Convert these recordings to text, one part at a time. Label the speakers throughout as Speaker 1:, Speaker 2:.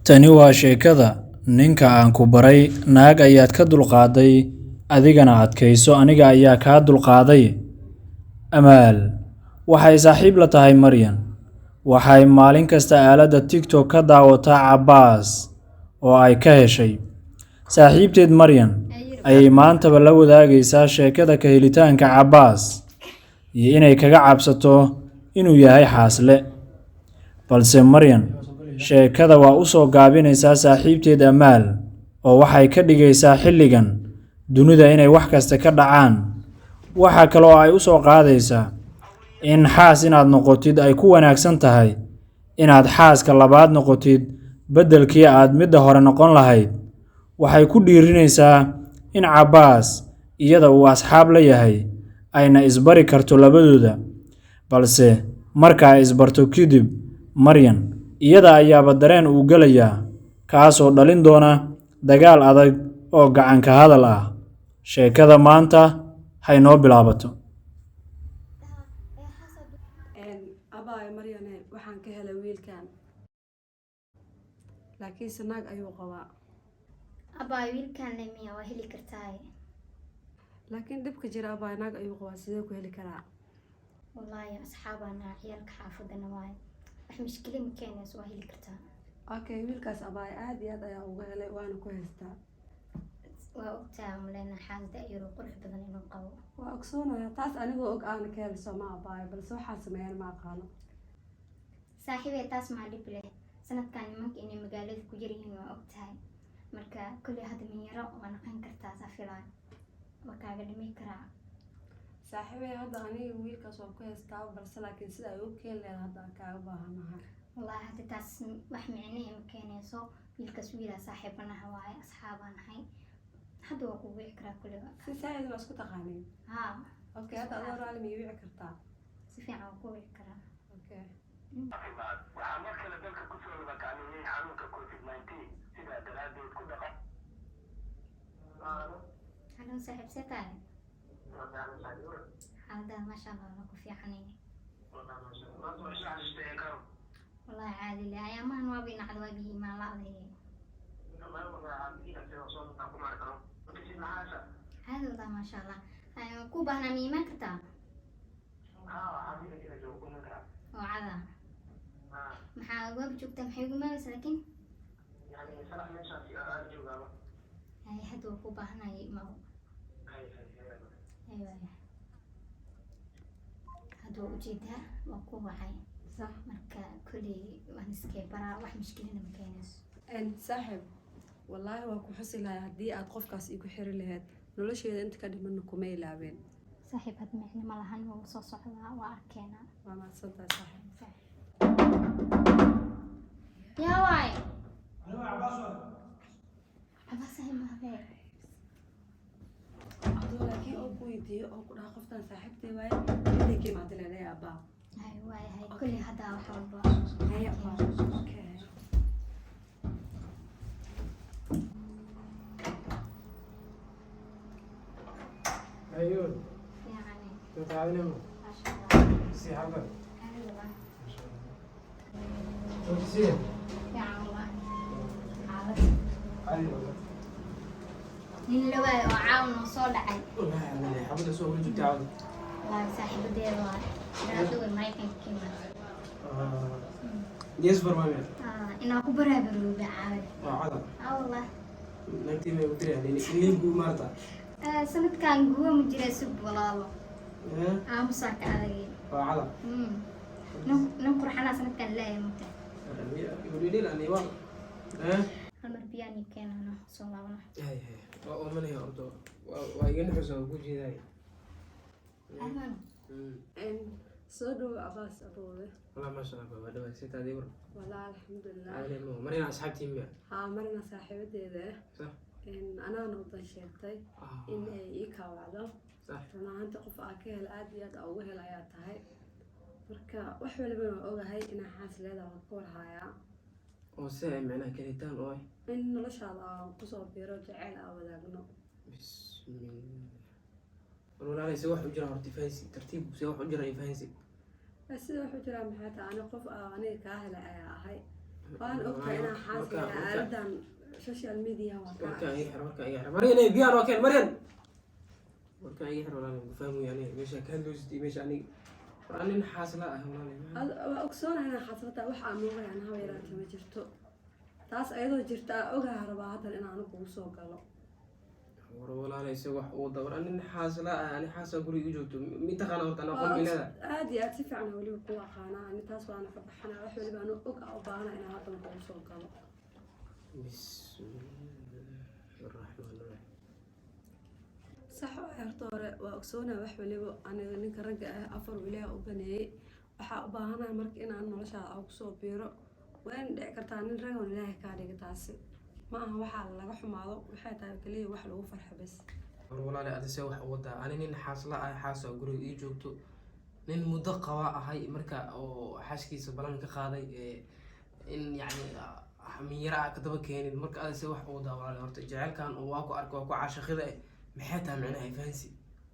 Speaker 1: Tani waa sheekada ninka aan ku baray. Naag ayaad ka dulqaaday, adigana adkayso, aniga ayaa kaa dulqaaday. Amaal waxay saaxiib la tahay Maryan. Waxay maalin kasta aaladda TikTok ka daawataa Cabbaas oo ay ka heshay. Saaxiibteed Maryan ayay maantaba la wadaagaysaa sheekada ka helitaanka Cabbaas iyo inay kaga cabsato inuu yahay xaasle. Balse Maryan sheekada waa u soo gaabinaysaa saaxiibteed Amaal, oo waxay ka dhigaysaa xilligan dunida inay wax kasta ka dhacaan. Waxa kale oo ay u soo qaadaysaa in xaas inaad noqotid ay ku wanaagsan tahay inaad xaaska labaad noqotid beddelkii aad midda hore noqon lahayd. Waxay ku dhiirinaysaa in Cabbaas iyada uu asxaab la yahay, ayna isbari karto labadooda. Balse marka ay isbarto kadib, Maryan iyada ayaaba dareen uu gelayaa, kaasoo dhalin doona dagaal adag oo gacan ka hadal ah. Sheekada maanta haynoo bilaabato.
Speaker 2: Abaayo Maryane, waxaan ka helay wiilkan, laakiinse naag ayuu qabaa.
Speaker 3: Abaayo, wiilkan le miya? Waa heli kartaaye.
Speaker 2: Laakiin dhibka jira, abaayo, naag ayuu qabaa, sidee ku heli karaa?
Speaker 3: Wallaahi asxaabaana, ciyaalka xaafadana waaye, wax mishkilo ma keenayso, waa heli kartaa.
Speaker 2: Okay, wiilkaas abaayo aad iyo aad ayaa uga helay, waana ku haystaa.
Speaker 3: Waa ogtaa maleyna xaas da-yar oo qurux badan inuu qabo.
Speaker 2: Waa ogsoonaya taas, anigoo og aana ka helay sooma abaayo, balse waxaan sameeyaan ma aqaano.
Speaker 3: Saaxiibee, taas maa dhib leh? Sanadkan nimanka inay magaalada ku yar yihiin waa ogtahay. Marka kolley hadda minyaro waa naqan kartaa, saa filaayo, waa kaaga dhimi karaa.
Speaker 2: Saaxiibey, hadda aniga wiilkaas waan ku haystaa, balse laakiin sida ay u keeni lahayd hadda aan kaaga baahanahay.
Speaker 3: Wallaahi hadda taas wax micnahe ma keenayso. Wiilkaas wiilaa saaxiibanaha waaye, asxaabaa nahay, hadda waa kugu wici karaa kolley.
Speaker 2: Si saacid waa isku taqaaniin?
Speaker 3: Haa.
Speaker 2: Okay, hadda adoo raali ma ii wici kartaa?
Speaker 3: Si fiican waa ku wici karaa.
Speaker 2: Okay.
Speaker 4: Caafimaad waxaa mar kale dalka kusoo labakacleeyey xanuunka COVID-19, sidaa daraaddeed ku dhaqan.
Speaker 3: Halo saaxiib, see tahay xaaladaada? Maasha Allah, waa ku fiicanay. Wallaahi caadi le, ayaamahan waaba inacda, waa bihi imaan la-day. Caadi wallahi, maasha Allah. Ku baahnaa, ma imaan kartaa oo cada maxaa waaba joogtaa? Maxay ugu imaanaysa? Laakiin hay, hadda waa ku baahanaya, imaw. Hay waaya, hadda waa ujeedaa, waa ku wacay.
Speaker 2: Sax.
Speaker 3: Marka kolley waan iskee baraa, wax mushkilana ma keenayso.
Speaker 2: Saaxiib, wallaahi waa ku xusi lahay haddii aad qofkaas igu xiri lahayd, nolosheeda inta ka dhimanna kuma ilaaween.
Speaker 3: Saaxiib, had micno ma lahan, waa soo socdaa, waa arkeenaa.
Speaker 2: Waa mahadsantahay saaxiib.
Speaker 3: Yaa waay? Cabaas maadee.
Speaker 2: Adoo laakiin oo ku weydiiyo oo ku dhaha qoftan saaxiibtay waaye, intay ka imaatay leedahay abbaa.
Speaker 3: Hay waay, hay, kolley hadda wax walba.
Speaker 2: Hay abbaa, okay.
Speaker 5: أيوه.
Speaker 3: Fiicane.
Speaker 5: تتعلم.
Speaker 3: Maasha Allah.
Speaker 5: سي حبك.
Speaker 3: Caadi wallahi.
Speaker 5: ما شاء الله، توكسين.
Speaker 3: Fiican wallahi xaalad.
Speaker 5: عادي والله.
Speaker 3: Nin la waayo oo caawin oo soo dhacay.
Speaker 5: والله يعني حبيت اسوق رجل تعاون.
Speaker 3: Wallahi saaxiibadeeda waay, raado way Maraykanka ka imaatay.
Speaker 5: يصبر ما بين.
Speaker 3: Inaa ku baraabarooba caawin.
Speaker 5: عضل.
Speaker 3: Aa wallahi.
Speaker 5: نكتي ما يقدر يعني اللي يقول مارتا.
Speaker 3: Sanadkan guwa ma jira, sug walaalo. Aamusaa ka adagay.
Speaker 5: عضل.
Speaker 3: Nin qurxanaa sanadkan leeyahay mugta.
Speaker 5: يقولوا لي لاني والله
Speaker 3: Hal mar biyaan ii keenano, soo laabana.
Speaker 5: هاي هاي ومن هي أرضه وأين حسوا وجهي هاي.
Speaker 3: Armaan.
Speaker 2: Soo dhowo Cabaas aboowe.
Speaker 5: والله ما شاء الله بابا دواء ستة دي ور.
Speaker 2: Walaa alxamdulilah.
Speaker 5: عادي مو مرينا أصحابتي ميا.
Speaker 2: Haa, marina saaxiibadeeda ah.
Speaker 5: صح.
Speaker 2: Anaana udan sheegtay in ay ii kaawacdo.
Speaker 5: صح.
Speaker 2: Run ahaantii qof aa ka hel aad iyo aad aa uga hel ayaa tahay. Marka wax walibana waa ogahay inaa xaas leedahay, waan ka warhayaa.
Speaker 5: Oo si ay macnaha kelitaan oo ay
Speaker 2: in noloshaada aan kusoo biiro, jaceyl aan wadaagno.
Speaker 5: Bismillah, war walaalay, se wax u jira horta fahansi, tartiib, se wax u jira fahansi.
Speaker 2: Sida wax u jiraa maxay tahay? Ani qof aa aniga kaa helay ayaa ahay. Waan ogtahay inaan xaas leeyahay. Aaladan social media waa kaa.
Speaker 5: Warkaan iga xir, warkaan iga xir. Maryan, ey, biyaan waa keen, Maryan. Warkaan iga xir, walaal, ma fahmi yani meesha ka hadloosid iyo meesha aniga. War anin xaasla ah, walaal.
Speaker 2: Waa ogsoonahay inaan xaas tahay. Wax aan moogayaan haba yaraatee ma jirto. Taas ayadoo jirta aa ogaha rabaa haddan inaan anigu kugu soo galo.
Speaker 5: War walaalay, se wax uu da? War anin xaasla ah, ani xaasa guriga u joogto. Mi taqaana horta anaa qol milada?
Speaker 2: Aad iyo aad, si fiican weliba kuu aqaanaa ani. Taas waana ka baxanaa. Wax weliba anoo og aa u baahana inaan haddan kugu soo galo.
Speaker 5: Bismillahi raxmaani raxiim.
Speaker 2: Sax waay. Horta hore waa ogsoonahay wax waliba. Aniga ninka ragga ah afar wiilaa u baneeyey. Waxaa u baahanahay marka inaan noloshaada aan kusoo biiro. Wayna dhici kartaa nin ragan Ilaahay kaa dhiga. Taasi ma aha waxaa laga xumaado, waxay tahay kaliya wax lagu farxo bes.
Speaker 5: War walaalay, adi se wax u wadaa? Ani nin xaasla ah, xaasa guriga ii joogto, nin muddo qaba ahay, marka oo xaaskiisa balan ka qaaday ee in yacni minyara ah ka daba keenin. Marka adi se wax u wadaa, walaalay? Horta jaceylkan oo waa ku arka, waa ku caashaqida eh, maxay tahay micnaha? Fahansi.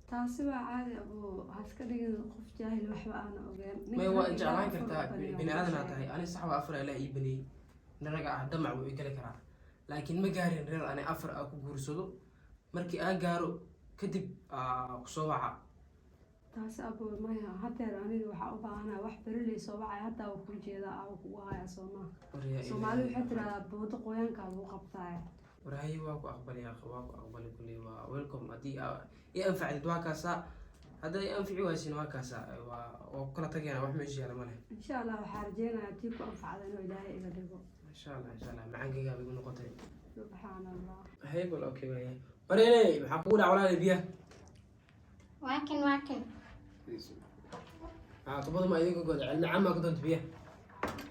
Speaker 2: Taasi waa caadi, abuu. Ha iska dhigin qof jaahil, waxba aana ogeen. Ninka
Speaker 5: May waa
Speaker 2: ragga
Speaker 5: jeclaan
Speaker 2: Ilaahay afar
Speaker 5: kartaa.
Speaker 2: u baneeyo.
Speaker 5: Bini aadanaa tahay. Ani sax waa, afar Ilaa ii baneeyey. Nin raga ah damac wuu ii gali karaa, laakiin ma gaarin reer ani afar aa ku guursado. Markii aa gaaro kadib aa kusoo waca.
Speaker 2: Taasi, abuu, maya. Hadeer aniga waxaa u baahanahay wax beriley soo wacay. Haddaa waa kuu jeedaa, aa kugu haya, soo maa?
Speaker 5: Waryaa.
Speaker 2: Soomaali waxay tidahdaa boodo qoyaankaa lagu qabtaaya.
Speaker 5: Warhaye, waa ku aqbalaya, waa ku aqbalay. Kuley waa welcome. Haddii aa i anfacdid waa kaasaa, hadday i anfici waysin waa kaasaa, waa ku kala tagayana. Wax meesha yaala ma leh.
Speaker 2: Insha Allah, waxaa rajeynayaa tii ku anfacda inuu Ilaahay iga dhigo.
Speaker 5: Insha Allah, insha Allah. Macaankaygaa igu noqotay.
Speaker 2: Subxaan Allah.
Speaker 5: Hay bal, okay waaya. Maryane, maxaa kugu dhac, walaal? Biyaha.
Speaker 3: Waa kan, waa kan.
Speaker 5: Aa, tubada ma idinka goda? Cilmi camaa ku doonta biyaha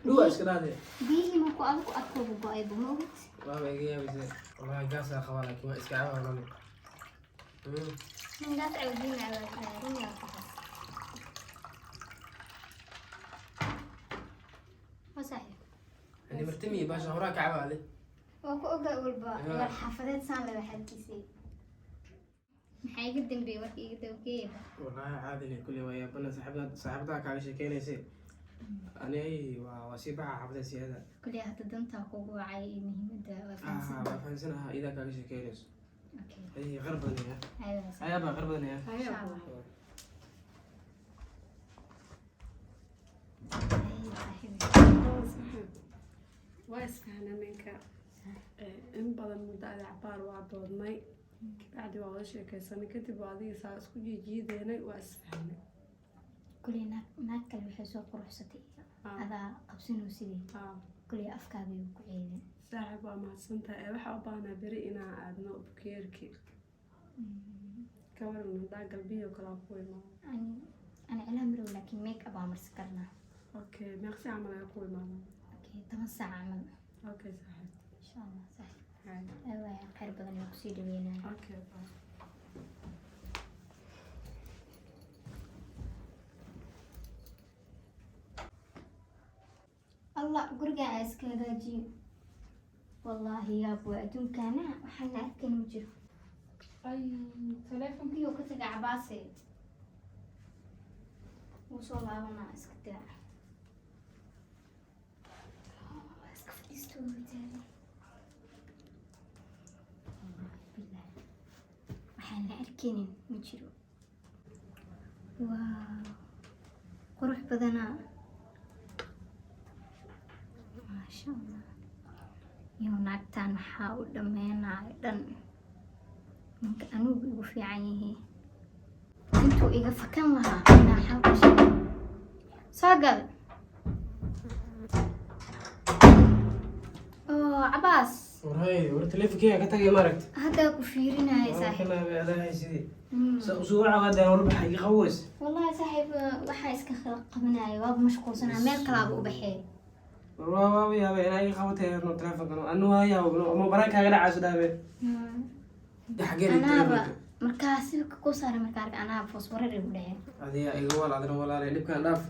Speaker 5: dhuwa iska dhaadee.
Speaker 3: Biyihii markuu adigu adkoogu go-ay bu ma ogid.
Speaker 5: Waaba iga yaabayse wallahi. Gaasaa qabaa, laakiin waa iska cabaa, walaal.
Speaker 3: Ninkaas cawdiina run waa kaxas. Waa saaxiib.
Speaker 5: Yani martimi baasha horaa ka cabaa ade.
Speaker 3: Waa ku ogaa walba ciyaar xaafadeed saan leh waxaadkiisii. Maxaa iga dambeeyey warka iga dabgeeya?
Speaker 5: Wallahi caadi leh. Kulli waa yaabana. Saaxiibada, saaxiibadaha kaaga sheekeynayse. Ani waa sii baxa xaafadda siyaada.
Speaker 3: Kulli hadda dantaa kugu wacay iyo muhiimadda waa
Speaker 5: Ah.
Speaker 3: fahansan.
Speaker 5: Waa fahansanaha, iyadaa kaaga sheekeynayso.
Speaker 3: Okay.
Speaker 5: Ay, qar badanaya.
Speaker 3: Ayada saaxiib.
Speaker 5: Ayaabaa qar badanaya.
Speaker 2: Haya.
Speaker 3: Insha Allah. Ay, saaxiib.
Speaker 2: Saaxiib, waa isfahnaa ninka. In badan muddo ada cabaar waa doodnay, kabacdi waa wada sheekaysanay, kadib waa adiga saa isku jiijiideynay, waa isfahnay.
Speaker 3: Kulli naag naag kale waxay soo quruxsatay adaa qabsanoo sidii. Kulli afkaaga yuu ku ceebin.
Speaker 2: Saaxiib, waa mahadsantahay. Ee waxaa u baahnaa beri inaan aadno bukeerki. Ka waran haddaa galbiyo kale aan ku imaado?
Speaker 3: Ani ani cilaa marow, laakiin make up aa marsi karnaa.
Speaker 2: Okay, meeqsi camal ayaa ku imaada?
Speaker 3: Okay, 10 saac camal.
Speaker 2: Okay, saaxiib.
Speaker 3: Insha Allah, saaxiib.
Speaker 2: Hay.
Speaker 3: Waaya, khayr badan waa kusii dhaweynaya.
Speaker 2: Okay, bye.
Speaker 3: Allah, guriga aa iska hagaajiyo. Wallaahi yaab waa adduunkaana, waxaan la arkayn ma jiro. Ay, taleefonkii uu ka tagay Cabaase, wuu soo laabanaa. Iska daa. Waa iska fadhiisto, wuu taagan. Wallaahi billaahi, waxaan la arkaynin ma jiro. Waaw, qurux badanaa, maasha Allah. Iyo naagtan maxaa u dhameynayo dhan? Ninka anugu igu fiican yihiin intuu iga fakan lahaa inaa xalka sheego. Soo gal oo Cabaas.
Speaker 5: Warhay, war taleefonkeyga ka tagay, maaragta.
Speaker 3: Haddaa ku fiirinaya, saaxiib.
Speaker 5: Adaa sidii sa usugu cawaadaan wala baxay iga qaboweys.
Speaker 3: Wallahi saaxiib, waxaa iska qabanaya, waaba mashquulsanaa, meel kalaaba u baxee.
Speaker 5: War waa waaba yaabay inaa iga qabatay no taleefonkan. Anu waa yaabo ma baraankaaga dhacaaso dhaabe. Xagee dhigtay
Speaker 3: Anaaba
Speaker 5: telefonka?
Speaker 3: Markaa sawirka ku saaray markaa arka, anaaba fosforar igu dhaceen.
Speaker 5: Adiga iga wal, adina walaalay, dhibkaan dhaaf.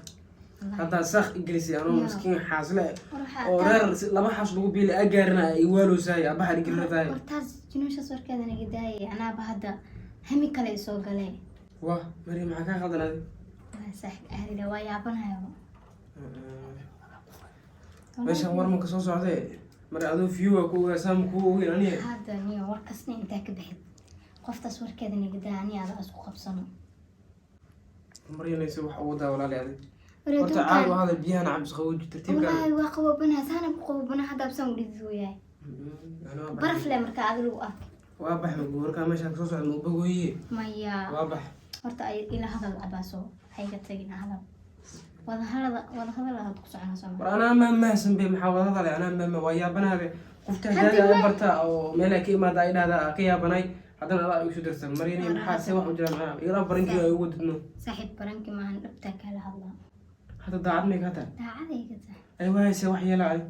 Speaker 5: Haddaa sak igelisay anoo miskiin xaasle
Speaker 3: War waxaa
Speaker 5: oo reer laba xaas lagu biilay aa gaarina ay waalowsahay abaxa dhigiratahay.
Speaker 3: Wartaas jinuushas warkeeda naga daayay. Anaaba hadda hami kale isoo galee.
Speaker 5: Wah, Maryam, maxaa kaa qaldan adi?
Speaker 3: Waa saaxiib aadila, waa yaabanayo.
Speaker 5: Meeshan war manka soo socdee, mar adoo view ku ogaa saama kuu ogeyn aniga.
Speaker 3: Hadda niyo warkasna intaa ka bixid, qoftaas warkeeda nagadaa, ani ada isku qabsano.
Speaker 5: Maryanaysa wax u wadaa, walaali, adig.
Speaker 3: Waree.
Speaker 5: Horta caadi u hadal, biyahana cabis, qabooji tartiibka.
Speaker 3: Wallaahi waa qaboobana, saana ku qaboobana, hadda absaan u dhidid wayahay. Baraf le markaa adi lagu arkay.
Speaker 5: Waa bax, ma warkaa meeshaan kasoo socda ma ubagoye?
Speaker 3: Maya.
Speaker 5: Waa bax.
Speaker 3: Horta ay ila hadal, Cabaaso, hayga tagin, hadal, wadahadal, wadahadal aad ku soconaa soo.
Speaker 5: War anaa maa mahsan be, maxaa wada hadalay? Anaa maama waa yaabanahabe, qofta
Speaker 3: Hadda
Speaker 5: hadaada ay barta oo meelaha ka imaada ay dhahdaa ka yaabanay, haddana adaa igu soo dirsan. Maryani, maxaa se wax u jira? Macnaha igala barankii ay ugu didno.
Speaker 3: Saaxiib, baranki maahan, dhabtaa kala hadlaa.
Speaker 5: Hadda daacad may ka tahay?
Speaker 3: Daacadayga tahay.
Speaker 5: Ay waayse wax yeela ay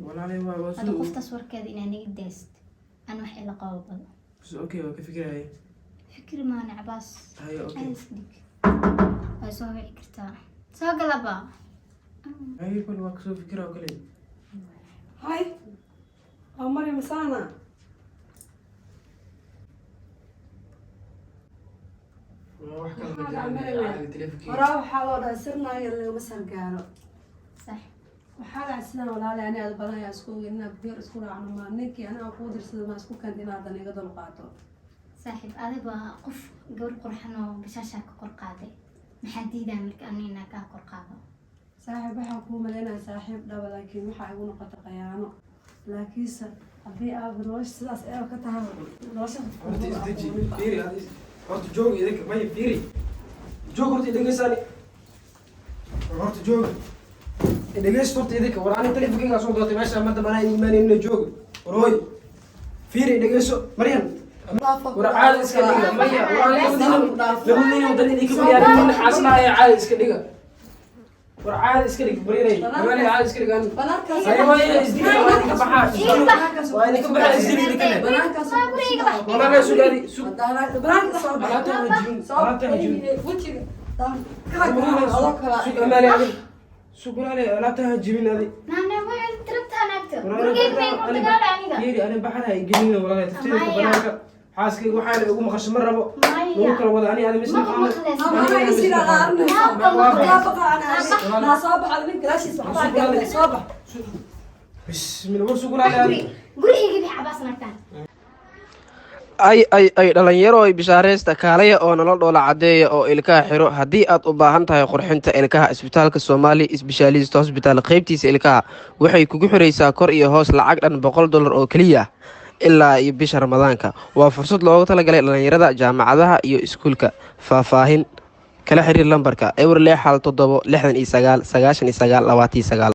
Speaker 5: walaalay waa
Speaker 3: Hadda qoftaas warkeeda inaa naga dayst, an wax ila qabo bado.
Speaker 5: Okay, waa ka fikiraya.
Speaker 3: Fikir maana, Cabaas.
Speaker 5: Hayo, okay.
Speaker 3: Aad iska dhig, way soo wici kartaa, soo galaba.
Speaker 5: Hayo, bal waa kasoo fikira oo kale.
Speaker 2: Hay, waa Maryam sana.
Speaker 5: Wax kale ma
Speaker 2: Maxaa
Speaker 5: jiraan.
Speaker 2: dhacay?
Speaker 5: Caadi telefonkiga.
Speaker 2: Horaa waxaa loo dhahay sirnaayo lagama sargaaro.
Speaker 3: Sax.
Speaker 2: Waxaa dhacay sidaan, walaalay, ani aad badan ayaa isku ogeen inaad beer isku raacno, ma ninkii aniga kuu dirsada ma isku keent inaadan iga dul qaato.
Speaker 3: Saaxiib, adiga waa qof gabar qurxan oo bashaashaa ka kor qaaday, maxaa diidaa marka ani inaa kaa kor qaado?
Speaker 2: Saaxiib, waxaan kuu malaynaya saaxiib dhaba, laakiin waxaa igu noqota qayaano, laakiinse haddii aad nolosha sidaas eeba ka tahay nolosha.
Speaker 5: Horta isdeji, fiiri, horta joog idinka, maya, fiiri, joog, horta idhegeysaani, horta joog, idhegeysta horta idinka. War ani telefonkeygaa soo doortay meesha madda manaa iimaanayna, joog. War hooy, fiiri, idhegeyso Maryan. War caadi iska dhiga, maya, war ani labadiina wadan idinka baryaari, nin xaaslaaya, caadi iska dhiga. War caadi iska dhig, Maryanay, haweeney, caadi iska dhig ani.
Speaker 2: Banaankaas.
Speaker 5: Ay waaye, isdili, waa idinka baxaa, waa idinka baxaa, isdili idinka le. Walaalay, sugaadi, sug.
Speaker 2: Banaanka soo bax.
Speaker 5: Alaabta ha jibin, alaabta ha jibin.
Speaker 2: Wejiga.
Speaker 5: Sug amaali, adi sug, walaale, alaabta ha jibin adi.
Speaker 3: Naana way tirabtaa naagta, gurigeyga may ku dagaala aniga.
Speaker 5: Fiiri, ani baxana ha igelina, walaale, tafsiirka.
Speaker 3: Maya.
Speaker 5: Banaanka xaaskayga waxaana igu maqasho ma rabo.
Speaker 3: Maya.
Speaker 5: Lagu kala wada ani adi misna.
Speaker 3: Ma maqlaysa.
Speaker 2: Soo bax.
Speaker 5: Bismillah, war sug, walaale, adi.
Speaker 3: Gurigeyga bix, Cabaas, naagtaan.
Speaker 5: Ay ay ay, dhallinyaro ay, bishaareysta, kaalaya oo nolol dhoola caddeeya oo ilkaha xiro. Haddii aad u baahan tahay qurxinta ilkaha, isbitaalka Soomaali Sbeshaalist Hosbital qaybtiisa ilkaha waxay kugu xiraysaa kor iyo hoos lacag dhan $100 oo keliya ilaa iyo bisha Ramadaanka. Waa fursad loogu talagalay dhallinyarada jaamacadaha iyo iskuulka. Faahfaahin kala xiriir lambarka 0617 69 99 29.